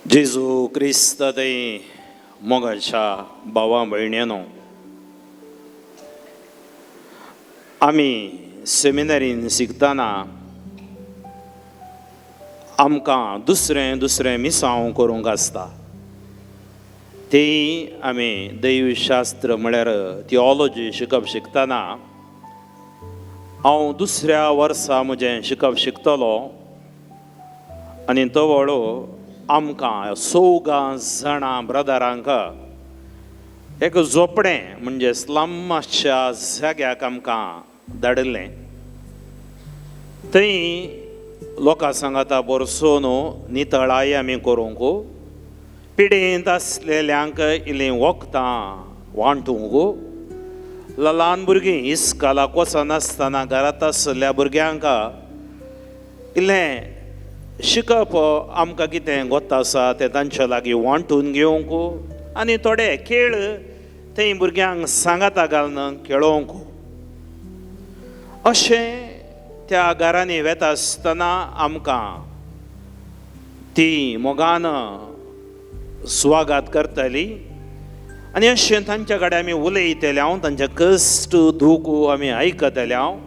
जेजू क्रिस्त थंय मोगाच्या भावा भयण्यांनो, आमी सेमिनारीन शिकतना आमकां दुसरें दुसरें मिसांव करूंक आसता. ती आमी दैवशास्त्र म्हळ्यार थियोलॉजी शिकप शिकतना हांव दुसऱ्या वर्सा म्हजें शिकप शिकतलो आनी तवळ आमकां चवगां जाणां ब्रदरांक एक झोपडें म्हणजे स्लमाच्या जाग्याक आमकां धाडिल्लें. थंय लोकां सांगाता बरसून नितळाय आमी करूंक, पिडेंत आसलेल्यांक इल्लीं वखदां वांटूंक, ल्हान भुरगीं इस्कालाक वचनासतना घरांत आसल्या भुरग्यांक इल्लें शिकप आमकां कितें गोत्ता आसा तें तांच्या लागीं वांटून घेवंक आनी थोडे खेळ थंय भुरग्यांक सांगाता घालून खेळोवंक. अशें त्या घरांनी वेता आसतना आमकां ती मोगान स्वागत करतली आनी अशें तांच्या कडेन आमी उलयतले हांव, तांचे कश्ट दूख आमी आयकतले हांव.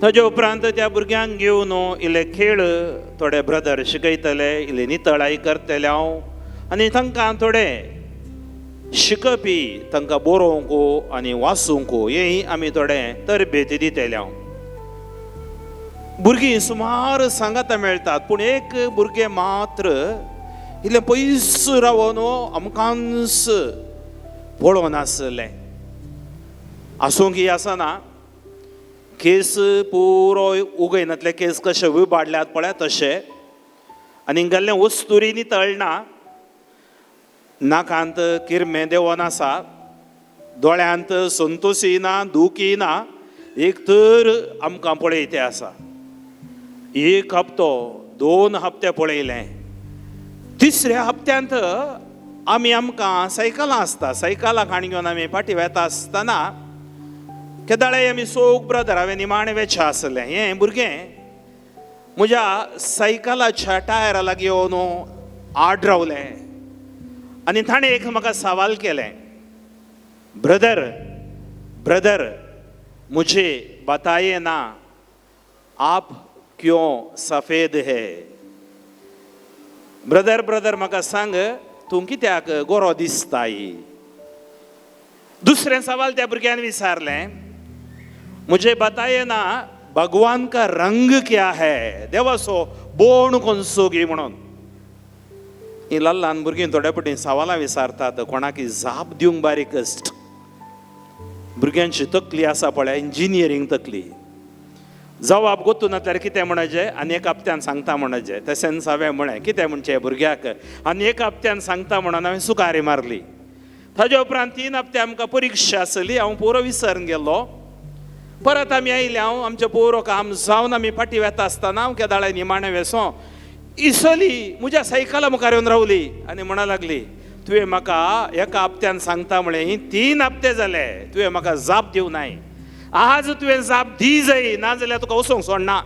ताजे उपरांत त्या भुरग्यांक घेवन इल्ले खेळ थोडे ब्रदर शिकयतले, इल्ले नितळाय करतले हांव आनी तांकां थोडे शिकपी तांकां बरोवंक आनी वाचूंक हेंय आमी थोडे तरबेती दितले हांव. भुरगीं सुमार सांगाता मेळटात, पूण एक भुरगें मात्र इल्लें पयस रावन आमकांच पळोवन आसलें. आसूंक ही आसना, केस पुरो उगयनातले, केस कशे विबाडल्यात पळय तशे, आनी गेल्लें वस्तुरी नितळना, नाकांत किरमे देंवन आसा, दोळ्यांत संतोशी ना, दुखी ना, एक तर आमकां पळयते आसा. एक हप्तो दोन हप्ते पळयले, तिसऱ्या हप्त्यांत आमी आमकां सायकलां आसता, सायकलां काणी घेवन आमी फाटीं वेता आसतना केदाळे आमी सोग ब्रदर हांवें निमाणें वेचें आसलें. हें भुरगें म्हज्या सायकलाच्या टायरा लागीं येवन आड रावलें आनी ताणें एक म्हाका सवाल केलें, ब्रदर ब्रदर मुझे बताइए ना आप क्यों सफेद है. ब्रदर ब्रदर म्हाका सांग तूं कित्याक गोरो दिसताय. दुसरें सवाल त्या भुरग्यान विचारलें, मुझे बताइए ना भगवान का रंग क्या है, देवाचो बोण कोणसो गी म्हणून. ही ल्हान ल्हान भुरगीं थोड्या फावटी सवालां विचारतात, कोणाक जाप दिवंक बारीक कश्ट. भुरग्यांची तकली आसा पळय इंजिनियरींग तकली, जवाब गोतू नासल्यार कितें म्हणचें आनी एक हप्त्यान सांगता म्हणचें. तशेंच हांवें म्हळें कितें म्हणचें भुरग्याक आनी एक हप्त्यान सांगता म्हणून हांवें सुकारी मारली. ताजे उपरांत 3 हप्ते आमकां परिक्षा आसली, हांव पुरो विसरून गेलो. परत आमी आयले, हांव आमचें पुरो काम जावन आमी फाटीं वेता आसतना हांव केदाळे निमाणें वेसो इसली म्हज्या सायकला मुखार येवन रावली आनी म्हणा लागली, तुवें म्हाका एका हप्त्यान सांगता म्हळें, ही 3 हप्ते जाले तुवें म्हाका जाप दिवं नाय, आज तुवें जाप दी जाय, ना जाल्यार तुका वचूंक सोडना.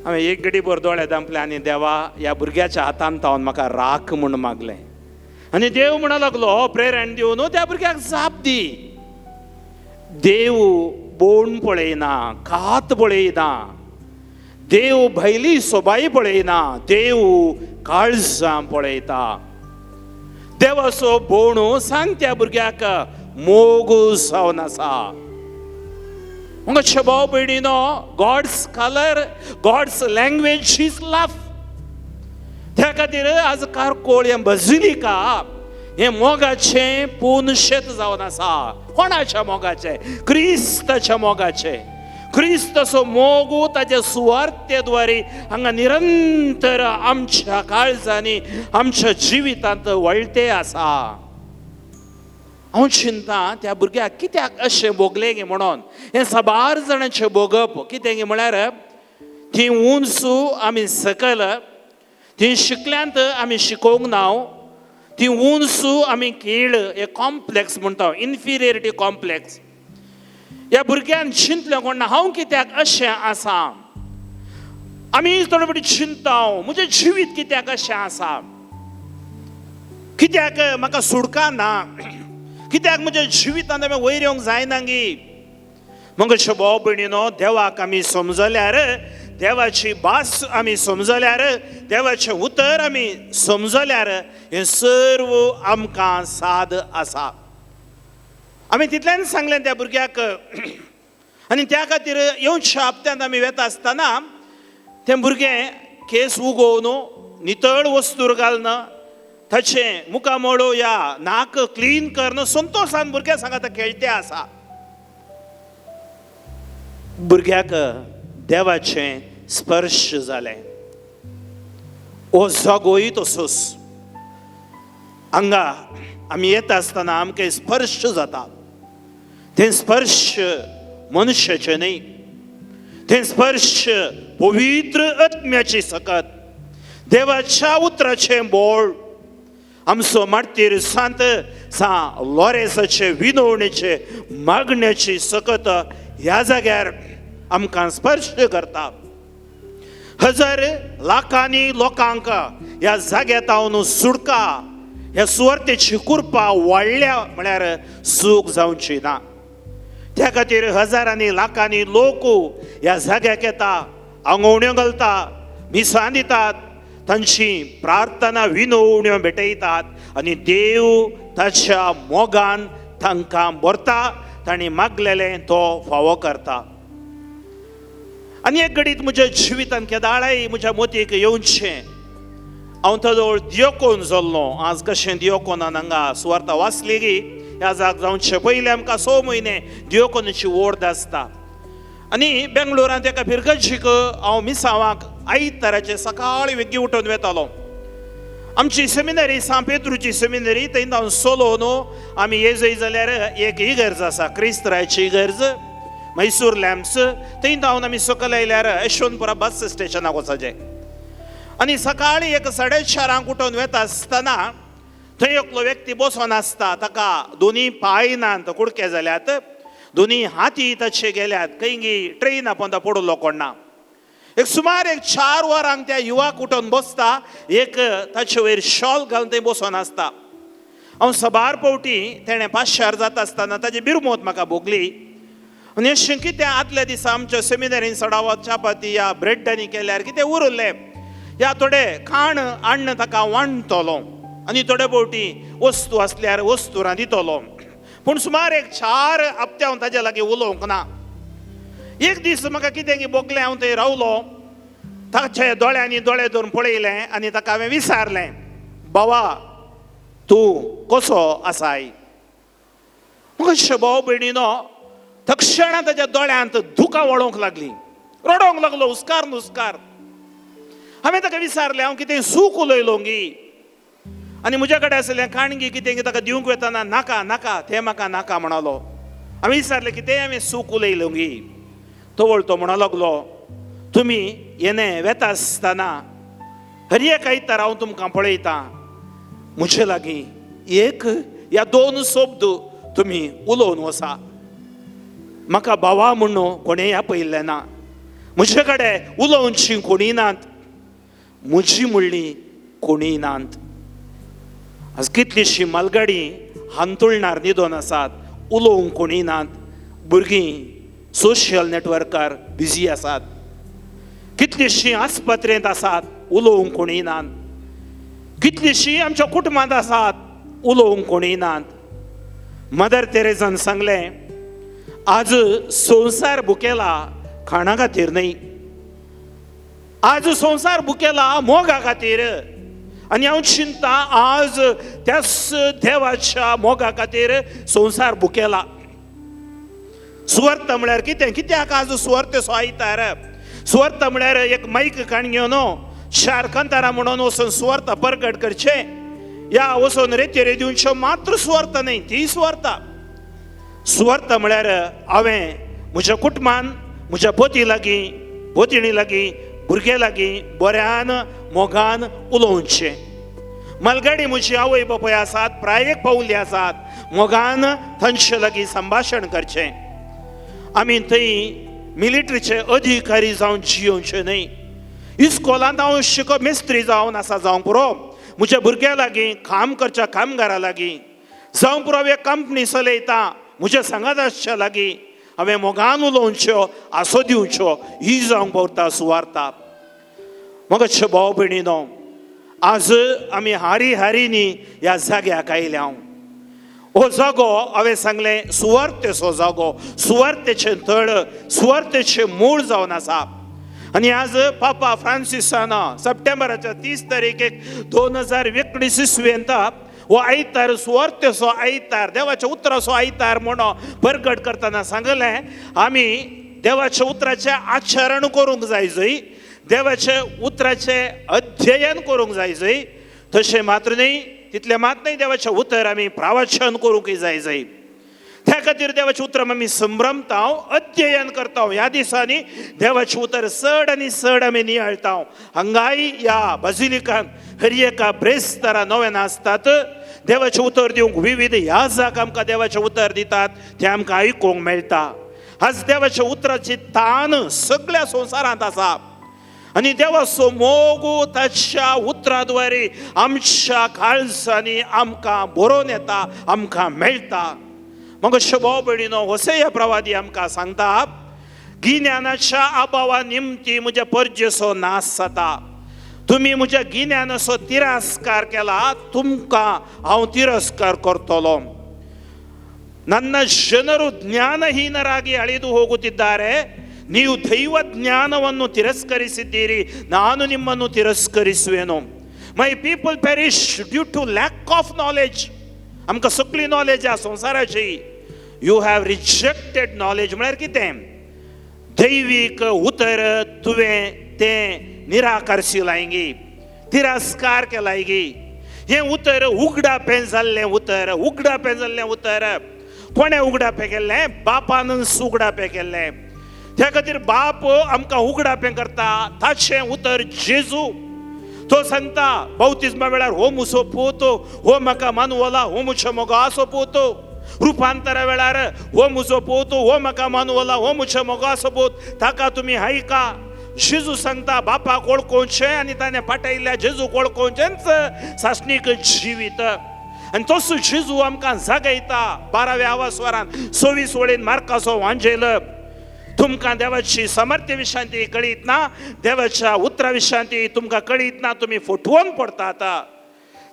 हांवें एक घडी भर दोळे धांपले आनी देवा ह्या भुरग्याच्या हातान तावन म्हाका राख म्हूण मागलें आनी देव म्हणा लागलो प्रेरण दिवन त्या भुरग्याक जाप दी. देव बोण पळयना, कात पळयना, देव भायली सोबाय पळयना, देव काळजां पळयता. देवाचो बोणू सांग त्या भुरग्याक मोग जावन आसा. मातशे भाव भयणीनो, God's colour, God's language is love. त्या खातीर आज कारकोळ हें बजिलिका हें मोगाचें पुनशेत जावन आसा. कोणाच्या मोगाचें? क्रिस्ताच्या मोगाचें. क्रिस्ताचो मोग ताच्या सुवार्ते द्वारे हांगा निरंतर आमच्या काळजांनी आमच्या जिवितांत वळते आसा. हांव चिंता त्या भुरग्याक कित्याक अशें भोगलें गे म्हणून. हें साबार जाणांचें भोगप कितें गे म्हळ्यार ती उंच आमी सकल, ती शिकल्यांत आमी शिकोवंक ना, ती उंच आमी खेळ, हे कॉम्प्लेक्स म्हणटा, इन्फिरियरिटी कॉम्प्लेक्स. ह्या भुरग्यान चिंतलें कोण ना हांव कित्याक अशें आसा. आमी थोडे फावटी चिंता, म्हजें जिवीत कित्याक अशें आसा, कित्याक म्हाका सुडका ना, कित्याक म्हज्या जिवितांत हांवें वयर येवंक जायना गी. मग अशें भाव भयणीनो, देवाक आमी समजल्यार, देवाची भास आमी समजल्यार, देवाचें उतर आमी समजल्यार हें सर्व आमकां साद आसा. आमी तितल्यान सांगलें त्या भुरग्याक. आनी त्या खातीर येवच्या हप्त्यांत आमी वेता आसतना तें भुरगें केस उगोवन, नितळ वस्तूर घालून, ताचें मुखामळ या नाक क्लीन करून संतोशान भुरग्यां सांगाता खेळते आसा. भुरग्याक देवाचें स्पर्श जालें. हो जागोय तसोच, हांगा आमी येता आसतना आमकां स्पर्श जाता. तें स्पर्श मनुष्याचें न्हय, तें स्पर्श पवित्र आत्म्याची सकत, देवाच्या उतराचें बोळ. आमचो मार्तीर सांत सा लॉरेसाचे विनवणेचे मागण्याची सकत ह्या जाग्यार आमकां स्पर्श करता. हजार लाखांनी लोकांक ह्या जाग्यार सुडका, ह्या सुवार्तेची कृपा वाडल्या म्हळ्यार सूख जावची ना. त्या खातीर हजारांनी लाखांनी लोक ह्या जाग्याक येता, आंगवण्यो घालता, मिसां दितात, तांची प्रार्थना विनवण्यो भेटयतात आनी देव ताच्या मोगान तांकां भरता, तांणी मागलेलें तो फावो करता. आनी एक घडीत म्हज्या जिवितान केदाळाय म्हज्या मोतीक येवचें, हांव तजवळ दियोकोन जाल्लो. आज कशें दियोकोनान हांगा सुवार्ता वाचली गी, ह्या जाग जावचे पयलीं आमकां 6 म्हयने दियोकोनाची ओर्द आसता. आनी बेंगलोरांत एका फिरगर्जीक हांव मिसांवाक आयताराचे सकाळी वेगळी उठून वेतालो. आमची सेमिनरी, सांत पेद्रूची सेमिनरी, थंय हांव सोलो न्हू. आमी येजय जाल्यार एक इगर्ज आसा, क्रिस्तराची इगर्ज, मैसूर लॅम्प्स, थंय धांवन आमी सकयल आयल्यार यशवंतपुरा बस स्टेशनाक वचचें. आनी सकाळी एक 4:30 उठून वेता आसतना थंय एकलो व्यक्ती बसोन आसता. ताका दोनी पांय नात, कुडके जाल्यात, दोनी हाती ताचे गेल्यात, खंय गी ट्रेन पोंदा पडलो कोण ना. एक सुमार एक 4 वरांक त्या युवाक उठून बसता, एक ताचे वयर शॉल घालून थंय बसोन आसता. हांव सबार पावटी तेणें पाशार जाता आसतना ताजी बिरमोत म्हाका भोगली. आनी अशें कितें आदल्या दिसा आमच्या सेमिनारीन सडावत चापाती या ब्रेडांनी केल्यार कितें उरलें या थोडे खाण हाडून ताका वांटतलो आनी थोडे फावटी वस्तू आसल्यार वस्तुरां दितलो. पूण सुमार एक 4 हप्ते हांव ताज्या लागीं उलोवंक ना. एक दीस म्हाका कितें भोगलें, हांव थंय रावलो, ताच्या दोळ्यांनी दोळे धरून पळयलें आनी ताका हांवें विचारलें, बाबा तूं कसो आसाय? म्हाका भाव भयणीनो, तक्षणा ताच्या दोळ्यांत दुकां वळोवंक लागलीं, रडोवंक लागलो हुस्कार नुस्कार. हांवें ताका विचारलें, हांव कितें सूख उलयलो गी? आनी म्हज्या कडेन आसलें काणगी कितें ताका दिवंक वेतना नाका नाका तें म्हाका नाका म्हणालो. हांवें विचारलें, कितें हांवें सूख उलयलो गी? तवळ तो म्हणो लागलो, तुमी येणे वेता आसतना हर एक आयतार हांव तुमकां पळयतां, म्हजे लागीं 1 या 2 शब्द तुमी उलोवन वसा. म्हाका भावा म्हणून कोणें आपयल्लें ना, म्हजे कडेन उलोवची कोणी नात, म्हजी म्हणली कोणी नात. आज कितलीशी मालगाडी हांतुळणार न्हिदोन आसात, उलोवंक कोणी नात, भुरगीं सोशल नेटवर्कार बिजी आसात, कितलीशी आस्पत्रेंत आसात, उलोवंक कोणी नात, कितलीशी आमच्या कुटुंबांत आसात, उलोवंक कोणी नात. मदर तेरेजान सांगलें, आज संवसार भुकेला खाणा खातीर न्हय, आज संवसार भुकेला मोगा खातीर. आनी हांव चिंता आज त्याच देवाच्या मोगा खातीर संवसार भुकेला. सुवार्थ म्हळ्यार कितें? कित्याक आज सुवार्थ सो आयतार? सुवार्थ म्हळ्यार एक मायक काण घेवन 4 कांतारां म्हणून वचून सुवार्थ परगट करचें या वचून रेतेरे दिवच्यो मात्र सुवार्थ न्हय, ती सुवार्थ. सुवार्थ म्हळ्यार हांवें म्हज्या कुटुंबान, म्हज्या पोती लागीं, पोतिणी लागीं, भुरगे लागीं बऱ्यान मोगान उलोवचें. मालगाडी म्हजी आवय बापूय आसात, प्रायेक पावली आसात, मोगान तांचे लागीं संभाशण करचें. आमी थंय मिलिटरीचे अधिकारी जावन जियोवचे न्हय. इस्कोलांत हांव शिको मिस्त्री जावन आसा जावंक पुरो, म्हज्या भुरग्यां लागीं काम करच्या कामगारां लागीं जावंक पुरो, हांवें कंपनी चलयता म्हज्या सांगात आसच्या लागीं हांवें मोगान उलोवच्यो, आसो दिवच्यो, ही जावंक पवता सुवार्ता. मगचे भाव भयणीनो, आज आमी हारी हारीनी ह्या जाग्याक आयल्या. हांव हो जागो हांवें सांगलें सुवार्तेचो जागो, सुवार्तेचें थळ, सुवार्तेचें मूळ जावन आसा. आनी आज पापा फ्रांसिसान सप्टेंबराच्या 30 तारखेक 2019 इसवेंत हो आयतार सुवार्तेचो आयतार, देवाच्या उतराचो आयतार म्हणून परगट करतना सांगलें, आमी देवाच्या उतराचें आचरण करूंक जाय जंय, देवाच्या उतराचें अध्ययन करूंक जाय जंय, तशें मात्र न्ही, तितलें मात न्हय, देवाचें उतर आमी प्रवचन करूंकय जाय जंय. त्या खातीर देवाचें उतर आमी संभ्रमता, अध्ययन करता. ह्या दिसांनी देवाचें उतर चड आनी चड आमी नियाळता. हांगाय ह्या बाजिलिकान हर एका ब्रेस्तारा नव्यान आसतात देवाचें उतर दिवंक विविध याजाक आमकां देवाचें उतर दितात, तें आमकां आयकूंक मेळटा. आज देवाच्या उतराची तान सगळ्या संवसारांत आसा आनी देवाचो मोग ताच्या उतराद्वारे आमच्या काळजांनी आमकां बरोवन येता, आमकां मेळटा. मग भाव भयणीनो, होसेया प्रवादी आमकां सांगता, गिन्यानाच्या अभावा निमती म्हज्या परजेचो नाश जाता. तुमी म्हज्या गिन्यानाचो तिरस्कार केला, तुमकां हांव तिरस्कार करतलो. ನನ್ನ ಜನರು ಜ್ಞಾನಹೀನರಾಗಿ ಅಳಿದು ಹೋಗುತ್ತಿದ್ದಾರೆ, ನೀವು ದೈವ ಜ್ಞಾನವನ್ನು ತಿರಸ್ಕರಿಸಿದ್ದೀರಿ, ನಾನು ನಿಮ್ಮನ್ನು ತಿರಸ್ಕರಿಸುವೆನು. My people perish due to lack of knowledge. आमकां सगळी नॉलेज आसा संवसाराची. You have rejected knowledge म्हळ्यार कितें? दैवीक उतर तुवें तें निराकारशिलायगी, तिरस्कार केलायगी. हें उतर उगडापें जाल्लें उतर, उगडापें जाल्लें उतर कोणें उगडापें केल्लें? बापानच उगडापें केल्लें. त्या खातीर बाप आमकां उगडापें करता. ताचें उतर जेजू तो सांगता बाप्तिज्मा वेळार, हो मुसो पूत, हो म्हाका मानवला, हो मुझो मोगासो पूत. रुपांतरा वेळार, हो मुजो पूत, हो म्हाका मानवला, हो मुझो मोगासो पूत, ताका तुमी आयका. जेजू सांगता बापाक वळखोवचें आनी ताणें पाठयल्ल्या जेजूक वळखोवचेंच सासणीक जिवीत. आनी तसो जेजू आमकां जागयता 12व्या आवासवारान 26 वळीन मार्काचो वांजेल, तुमकां देवाची समर्थ्य विशांती कळीत ना, देवाच्या उतरा विशांती तुमकां कळीत ना, तुमी फटवून पडतात.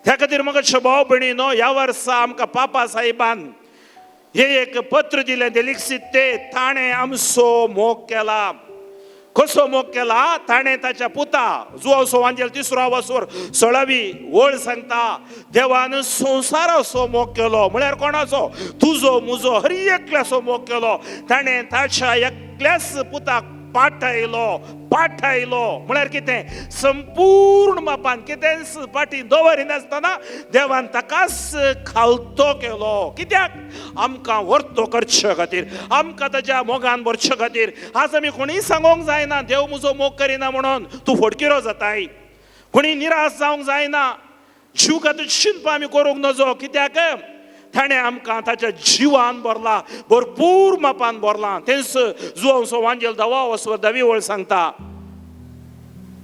त्या खातीर म्हाका भाव भयणीनो, ह्या वर्सा आमकां पापा साहेबान हे एक पत्र दिलें देलिक्सीत, ते ताणें आमचो मोग केला. कसो मोग केला? ताणें ताच्या पुता जुवासो वांजेल तिसरो आवासोर 16वी वळ सांगता, देवान संवसाराचो मोग केलो. म्हळ्यार कोणाचो? तुजो मुजो हर एकल्याचो मोग केलो. ताणें ताच्या एकल्याच पुताक पाठयलो. पाठयलो म्हळ्यार कितें? संपूर्ण मापान कितेंच फाटीं दवरिनासतना देवान ताकाच खालतो केलो. कित्याक? आमकां व्हरतो करचे खातीर, आमकां ताच्या मोगान भरचे खातीर. आज आमी कोणीय सांगोंक जायना देव म्हजो मोग करिना म्हणून तूं फटकिरो जाताय. कोणी निराश जावंक जायना, जीव खातीर चिंतपा आमी करूंक नजो. कित्याक? ताणें आमकां ताच्या जिवान भरला, भरपूर मापान भरला. तेंच जुवांसो वांजेल दवा वसवर 10वी वळ सांगता,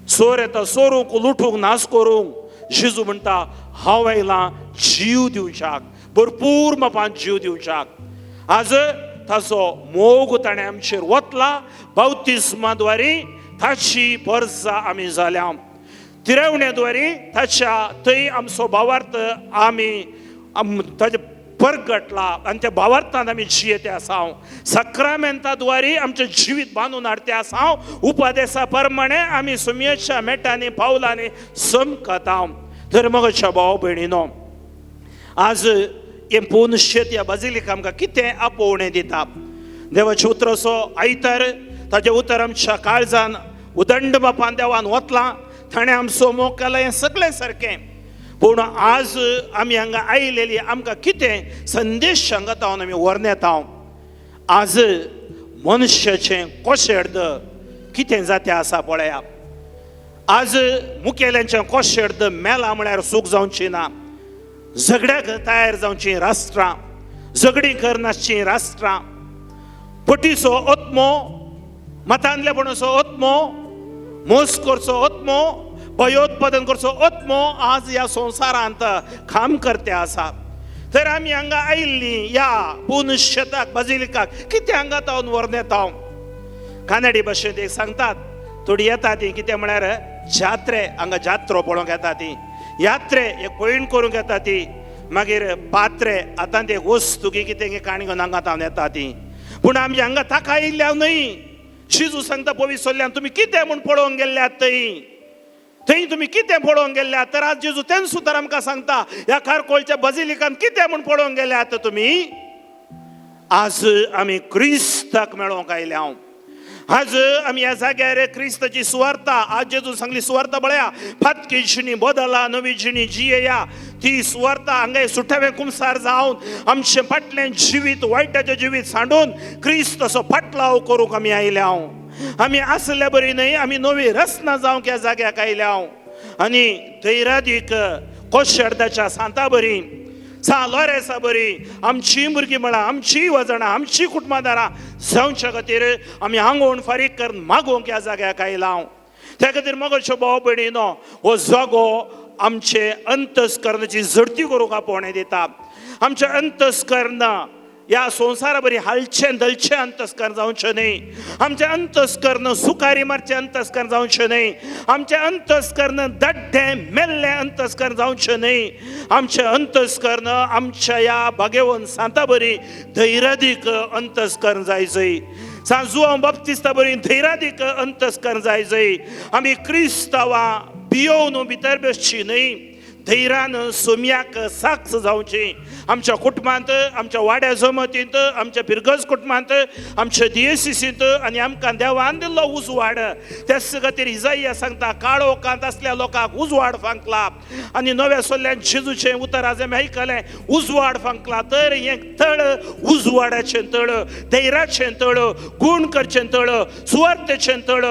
सोर येता सोरूंक, लुटूंक, नाश करूंक. जेजू म्हणटा हांव आयलां जीव दिवच्याक, भरपूर मापान जीव दिवच्याक. आज ताचो मोग ताणें आमचेर वतला बाप्तिज्माद्वारे, ताची परजा आमी जाल्या. तिरवण्याद्वारे ताच्या थंय आमचो भावार्थ आमी ताचे परगटला आनी त्या भावार्थान आमी जियेते आसा. सक्रामेंताद्वारे आमचें जिवीत बांदून हाडते आसा. उपदेसा प्रमाणे आमी सुमयेच्या मेटांनी पावलांनी समकता. तर मगच्या भाव भयणीनो, आज हें पुनशेत ह्या बाजिलीक आमकां कितें आपोवणें दिता? देवाचें उतराचो आयतार, ताचें उतर आमच्या काळजान उदंड बापान देवान वतलां, ताणें आमचो मोग केला, हें सगळें सारकें. पूण आज आमी हांगा आयलेली आमकां कितें संदेश हांगा तावन आमी व्हरून येता? आज मनशाचें कोशेर्द कितें जातें आसा पळया. आज मुखेल्यांचें कोशेर्द मेला म्हळ्यार सूख जावची ना. झगड्याक तयार जावचीं राष्ट्रां, झगडीं करनासचीं राष्ट्रां, पटीचो आत्मो, मतांतलेपणाचो आत्मो, मोस करचो आत्मो, भयोत्पादन करचो आत्मो आज ह्या संवसारांत काम करते आसा. तर आमी हांगा आयिल्लीं ह्या पुनशताक बाजिलिकाक कितें हांगा तावन व्हरून येता. कानडी भाशेंत एक सांगतात, थोडी येता ती कितें म्हळ्यार जात्रे, हांगा जात्रो पळोवंक येता ती, यात्रे एक पयण करूंक येता ती, मागीर पात्रे आतां ते वस्तू की कितें काणी घेवन हांगा तावन येता ती. पूण आमी हांगा ताका आयिल्ल्या न्हय. जेजू सांगता पवित्र सोल्ल्यान, तुमी कितें म्हूण पळोवंक गेल्ल्यात थंय, थंय तुमी कितें पळोवंक गेल्ल्यात? तर आज जेजू तेंच सुद्दां आमकां सांगता, ह्या कारकोळच्या बजिलिकान कितें म्हूण पळोवंक गेल्यात तुमी? आज आमी क्रिस्ताक मेळोवंक आयल्या. आज आमी ह्या जाग्यार क्रिस्ताची सुवार्ता, आज जेजून सांगली सुवार्ता पळया, फातकी जिणी बदला नवी जिणी जियेया. ती सुवार्ता हांगा सुटावें कुमसार जावन आमचें फाटलें जिवीत वायटाचें जिवीत सांडून क्रिस्त असो फाटलाव करूंक आमी आयल्या. आमी आसल्या बरी न्हय, आमी नवी रचना जावंक ह्या जाग्याक आयल्या. आनी धैरादीक कोशेर्दाच्या सांता बरी, सा लोरेसा बरी आमची भुरगीं म्हळ्यार आमची वजणां आमची कुटुंबादारां जावच्या खातीर आमी आंगोवन फारीक करून मागोवंक ह्या जाग्याक आयला. त्या खातीर मगोच्यो भाव भयणीनो, हो जागो आमचे अंतस्करणाची झडती करूंक आपोवणें दिता. आमचें अंतस्कर्ण ह्या संवसारा बरी हालचें दलचें अंतस्कर्ण जावचें न्हय. आमचें अंतस्कर्ण सुकारी मारचें अंतस्कर्ण जावचें न्हय. आमचें अंतस्कर्ण दड्डें मेल्लें अंतस्कर्ण जावचें न्हय. आमचें अंतस्कर्ण आमच्या ह्या भागेवन सांता बरी धैर्यादीक अंतस्कर्ण जाय जय, सांत जुवांव बाप्तिस्ता बरी धैर्यादीक अंतस्कर्ण जाय जय. आमी क्रिस्तांवां भियोवन भितर बसची न्हय, धैर्यान सोम्याक साक्ष जावची. आमच्या कुटुंबांत, आमच्या वाड्या जमतींत, आमच्या फिरगज कुटुंबांत, आमच्या दियेसीसींत आनी आमकां देवान दिल्लो उजवाड. त्याच खातीर इजाइया सांगता, काळोखांत आसल्या लोकांक उजवाड फांकला. आनी नव्या सोल्ल्यान जेजूचें उतर आज आमी आयकलें, उजवाड फांकला. तर हें तळ उजवाडाचें तळ, धैर्याचें तळ, गूण करचें तळ, सुवार्थेचें तळ.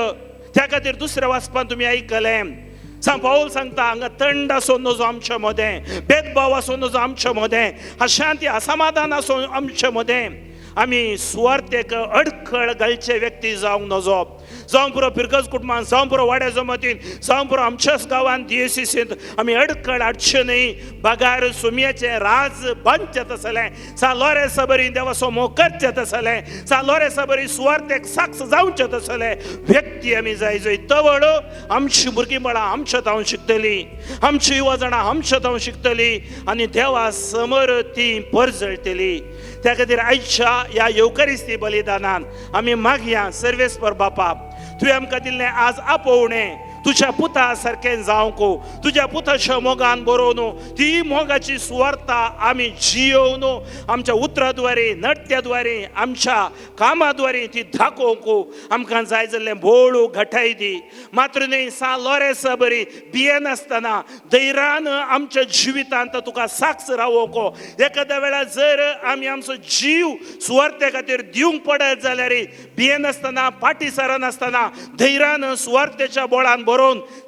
त्या खातीर दुसऱ्या वाचपान तुमी आयकलें, सांत पावल सांगता, हांगा थंड आसूं नजो आमच्या मदें, भेदभाव आसूं नजो आमच्या मदें, अशांती असमाधान आसूं आमच्या मदें. आमी सुवार्थेक अडखळ घालचे व्यक्ती जावंक नजो. जावं पुरो फिरगज कुटुंबान, जावं पुरो वाड्या जमतीन, जावं पुरो आमच्याच गांवान दियेसीसींत आमी अडखळ हाडचे न्हय. बगार सुमयाचें राज बांदचें तसलें, सा लोरेसा बरी देवाचो मोग करचें तसलें, सा लोरेसा बरी सुवार्थेक साक्ष जावचें तसलें व्यक्ती आमी जाय जय. तवळ आमची भुरगीं बाळां आमच्या तावन शिकतलीं, आमची युवा जाणां आमच्या तावन शिकतलीं आनी देवा समोर ती परजळटली. त्या खातीर आयच्या ह्या येवकारिस्ती बलिदानान आमी मागया, सर्वेस्पर बापा, तुवें आमकां दिल्लें आज आपोवणें तुज्या पुता सारकें जावंक, तुज्या पुताच्या मोगान बरोवन ती मोगाची सुवार्ता आमी जियोवन आमच्या उतराद्वारे, नट्याद्वारे, आमच्या कामाद्वारे ती दाखोवंक आमकां जाय जाल्लें बोळू घटाय दी. मात्र न्हय, सा लोरेसा बरी भियेनासतना धैर्यान आमच्या जिवितांत तुका साक्ष रावोवंक. एखाद्या वेळार जर आमी आमचो जीव सुवार्ते खातीर दिवंक पडत जाल्यार भियेनासतना, फाटीं सरनासतना धैर्यान सुवार्थेच्या बोळान बरोवन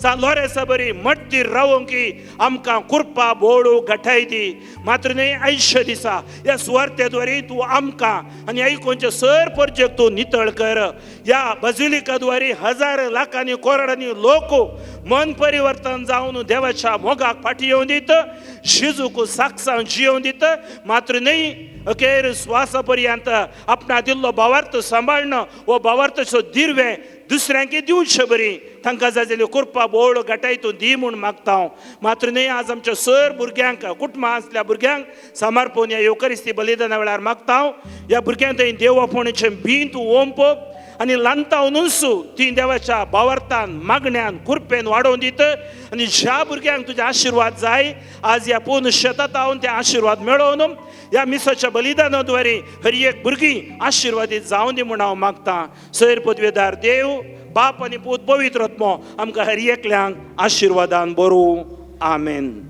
सा लोरेसा बरी मट्टीर रावोवंक आमकां कुरपा बोळू घटाय दी. मात्र न्हय, आयुश्य दिसा ह्या सुवार्थेद्वारे तूं आमकां आनी आयकोनचे सर परजेक तूं नितळ कर. ह्या बजिलिकाद्वारे हजार लाखांनी करोडांनी लोक मन परिवर्तन जावन देवाच्या मोगाक फाटी येवन दित, जेजूक साक्षां जियोवन दित. मात्र न्हय, अखेर स्वासा पर्यंत आपणा दिल्लो भावार्थ सांबाळणं हो भावार्थाचो दिर्वें दुसऱ्यांकी दिवचे बरी तांकां जाय जाल्यार कृपा बोळ घटाय तूं दी म्हूण मागता हांव. मात्र न्हय, आज आमच्या सर भुरग्यांक, कुटुंबां आसल्या भुरग्यांक समर्पण ह्या येवकरिस्ती बलिदाना वेळार मागता हांव. ह्या भुरग्यांक थंय देवापणाचें बीं तूं ओंप आनी ल्हानतावनूच ती देवाच्या भावार्थान, मागण्यान, कृपेन वाडोवन दित. आनी ज्या भुरग्यांक तुजे आशिर्वाद जाय, आज ह्या पूर्ण शेतांत ते आशिर्वाद मेळोवन ह्या मिसाच्या बलिदानाद्वारे हर एक भुरगीं आशिर्वादीत जावं दी म्हूण हांव मागतां. सैर पदवेदार देव बाप आनी पूत पवित्र आत्मो आमकां हर एकल्यांक आशिर्वादान बरूं. आमेन.